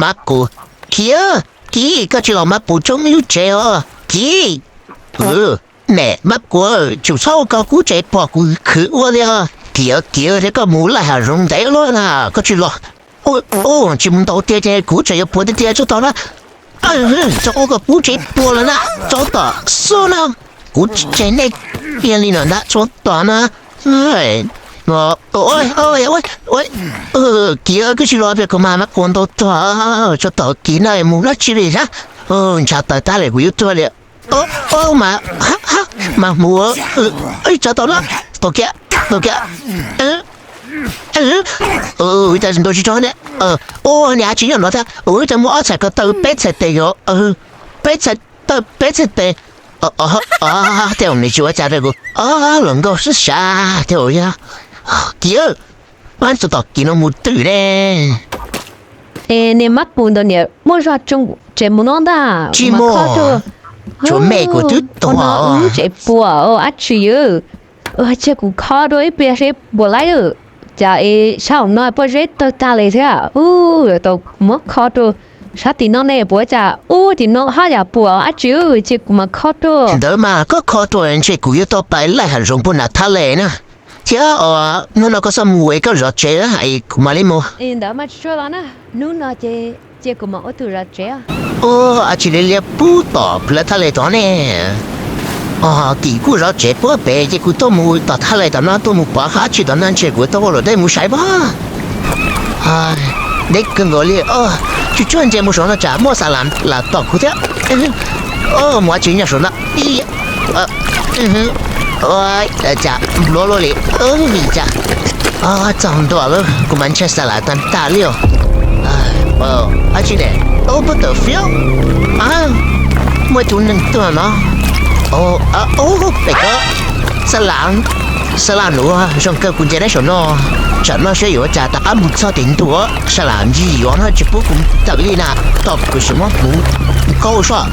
Mab Kuv. Kiv, Kiv, koj tsis los Mab Kuv tsoob lub tsev os Kiv. Niam Mab Kuv, tsum txhob ua ko kuv tseem pom kuv khwv ua li os. Kiv, Kiv, koj mus laij hav zoov ntev lawm na koj tsis los. Tsis mus ntaus tiag ces kuv tseem yuav puas tiag tiag tsob tog na. Tso ua ko kuv tseem puas lawm na, tsob tog xwb na. Kuv tsis tseg nej kiag li no ntag tsob tog na. Kiv, koj tsis los tiag kuv mas Mab Kuv ntau tog. Tsob tog Kiv na mus dab tsi li thiab. Ntshav tawv tag li kuv yuav tuag li. Mas mus, tsob tog na, tau kiag, tau kiag. Ua cas ntaus tsis tso ne. Ua niam tsis nyob no thiab, ua cas muaj ob txhais ko taw peb txhais tes yom. Peb txhais taw peb txhais tes. Tej zaum nws tsis ua cas rau kuv, los nkauj xwb sas tej zaum yog. Kiv, pab tsob tog Kiv no mus twm ne. Es niag Mab Kuv ntawd niam muaj zog tsoo tsev mus no ntag. Tsis muaj, tsuas me kuv twb tuag. Tsev puas dab tsi yom. Cia kuv kho dua ib pliag seb puas laib. Cas es sab hauv no pob zeb tawg tag li thiab. Ua tau kuv muab kho dua. Sab tim no ne puas cas, ub tim no haj yam puas dab tsi, cia kuv mam kho dua. Ntawd mas koj kho dua ntshe kuv yuav tau pais laij hav zoov puag nram thaj les na. Thiab hnub no koj txhob mus es koj zov tsev es kuv mam li mus. Ntawd mas tsis tshua los na, hnub no ces cia kuv mam ua tus zov tsev. Ua dab tsi li liab pub tom plawv thaj les tod ne. Tim kuj zov tsev puag pem ces kuv tuaj mus tom thaj les tom no tuaj mus pov qab tsi tom no ntshe kuv tau ua luam dej mus saib pab. Deb kawg nkaus li. Tsuj tsuag ntsia mus saum no tsam muaj xa lam tom kuv thiab. Mus dab tsi nyob saum no. Cas npluav luaj li. Cas txog ntua lawm kuv mas ntshai xa lam tag tag li os. Dab tsi ne? What the fuck? Muaj ib tug neeg tuaj no. Pem ko. Xa lam, xa lam nuav zoo kawg kuv ntsia neb saum no. Tsam no saib yuav ua cas rov qab mus txog tim ntua xa lam ncig yuav no tsis pub kuv tawm li na. Tom kuv sim muab hmuv qaug soj,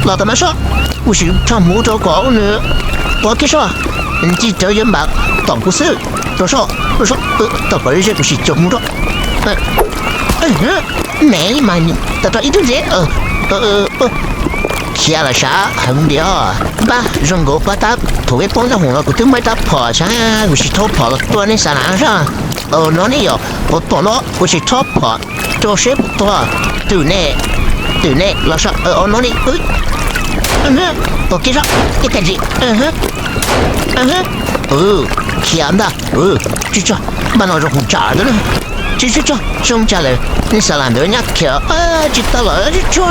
los tom no soj. Kuv sim rho hmuv rau kom nws pov kiag soj. Ncig rawv yuav npam tom kuv xwb. Rau soj, rau soj, tom kom ze kuv sim cog hmuv rau. Me mas tawm rau ib tug ntxiv. Khiav lawm sab heev diam. Npaj zoo nkaus pab tab thaum peb poob nyob hoom no kuv twb muaj ib rab phom sab kuv sim thauj phom los tua nej xa lam sab. No ne yog, tom no kuv sim thauj phom rau seb puas tuag. Twm ne, twm ne los sab, no ne. Tom kiag sab ib tag ntsis. Khiav ntag. Tsis tso, npaj no zoo hoom tsam na. Tsis tso, zoo tsam lawm, nej xa lam ntawd nyab khiav tsis tau lawm tsis tso.